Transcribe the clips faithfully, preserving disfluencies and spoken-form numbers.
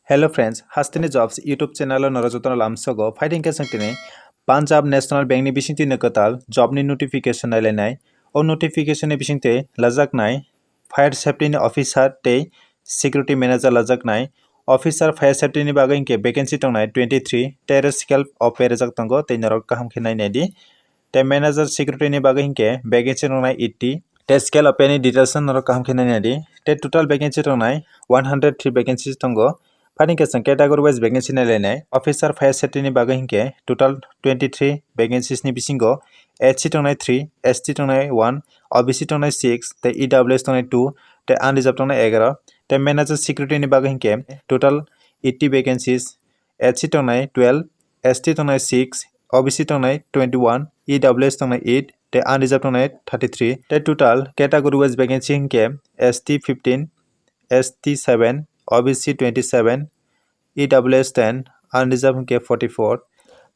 Hello friends, Hasteni Jobs YouTube channel o norok jotono lamsogo. Phaidi hwnkhe chwng tini Punjab National Bank ni bisingtwi no kwtal job ni notification nailainai. O notification ni bisingtwi lajaknai fire safety ni officer tei security manager lajaknai. Officer fire safety ni bagwi hwnkhe vacancy tongnai twenty three, tei aro scale of pay rwjak tongo tei norok kaham khe nainai di. Tei manager security ni bagwi hwnkhe vacancy tongnai eighty. Tei scale of pay ni details no norok kaham khe nainai di. Tei total vacancy tongnai one hundred three vacancies tongo. Phaidi hwnkhe chwng category wise vacancy nailainai. Officer fire safety ni bagwi hwnkhe total twenty three vacancies ni bisingo S C tongnai three, S T tongnai one, O B C tongnai six, tei E W S tongnai two, tei unreserved tongnai egaroh. Tei manager security ni bagwi hwnkhe total eighty vacancies, S C tongnai twelve, S T tongnai six, O B C tongnai twenty one, E W S tongnai eight, tei unreserved tongnai thirty three. Tei total category wise vacancy hwnkhe S T fifteen, S T seven, O B C twenty seven, E W S ten, unreserved hwnkhe forty four.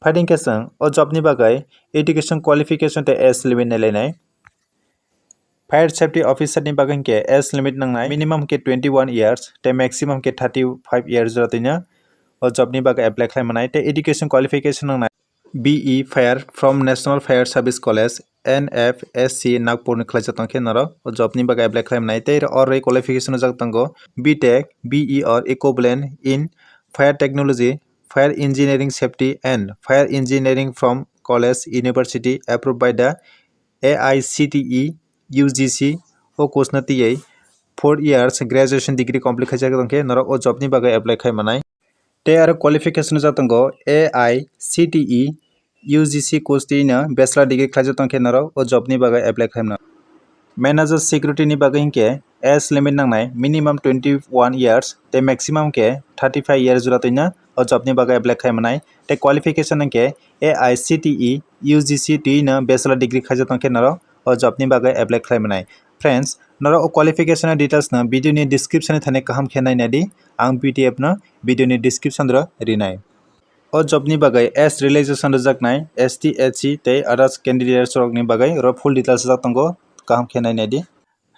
Phaidi hwnkhe chwng o job ni bagwi education qualification tei age limit nailainai. Fire safety officer ni bagwi hwnkhe age limit nangnai minimum hwnkhe twenty one years tei maximum hwnkhe thirty five years jora twino o job ni bagwi apply khlai manai. Tei education qualification nangnai B E fire from National Fire Service College, N F S C, Nagpur ni khlaijak tongkhe norok o job ni bagwi apply khlai manai. Tei oro qualification rijak tongo B Tech, B E or equivalent in fire technology, fire engineering safety and fire engineering from college, university approved by the A I C T E U G C. O course no tiyai four years graduation degree complete khaijak tongkhe norok o job ni bagwi apply khai manai. Tei aro qualification rijak tongo A I C T E U G C course twi no bachelor degree khlaijak tongkhe norok o job ni bagwi apply khlai mano. Manager security ni bagwi hwnkhe age limit nangnai minimum twenty one years tei maximum khe thirty five years jora twino o job ni bagwi apply khlai manai. Tei qualification hwnkhe A I C T E U G C twi no bachelor degree khaijak tongkhe norok o job ni bagwi apply khlai manai. Friends, norok o qualification ni details no video ni description ni thani kaham khe nainai di, ang P D F no video ni description ro rinai. O job ni bagwi age relaxation rwjaknai S T, S C tei others candidates rok ni bagwi oro full details rijak tongo, kaham khe nainai di.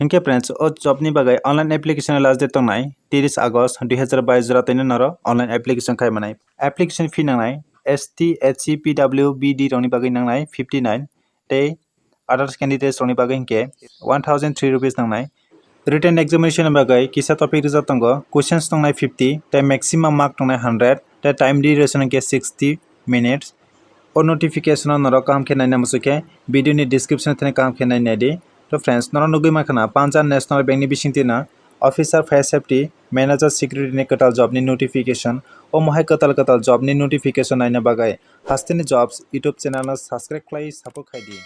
Hinkhe friends, o job ni bagwi online application ni last date tongnai tris August dui hazar bais jora twino norok online application khai manai. Application fee nangnai S T, S C, P W, B D rok ni bagwi nangnai fifty nine tei others candidates rok ni bagwi hinkhe one thousand three rupees nangnai. Written examination ni bagwi kisa topic rijak tongo, questions tongnai fifty tei maximum mark tongnai hundred tei time duration hinkhe sixty minutes. O notification o norok kaham khe naina muchukhe video ni description thani kaham khe nainai di. To friends, norok nugwi mankha na Punjab National Bank ni bisingtwi no Officer Fire Safety, Manager Security ni kwtal job ni notification. Omo hai kwtal kwtal job ni notification naina bagwi Hasteni Jobs YouTube channel no subscribe khlai support khai di.